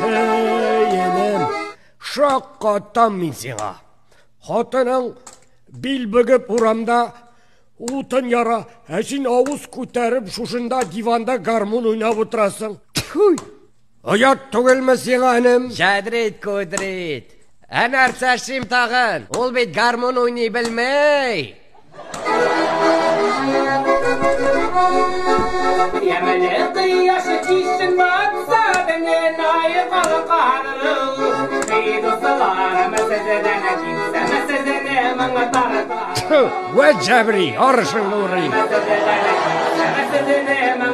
Һәй, энем, шаккатам мин сиңа. Хатының бил бөгеп урамда утын яра, ә син авыз күтәреп шушында диванда гармун уйнап утырасың. Тфү! Оят түгелме сиңа, энем? Җәдрит кудрит. Ә нәрсә эшлим тагын? Ул бит гармун уйный белми. Ямлы кояш кичен батса, дөньяны калкар. Эй, дусларым, сездән китсәм, сезне моңа тарта. Тфү, вә җәбри, арышыңны урый. Сездән китсәм, сезне моңа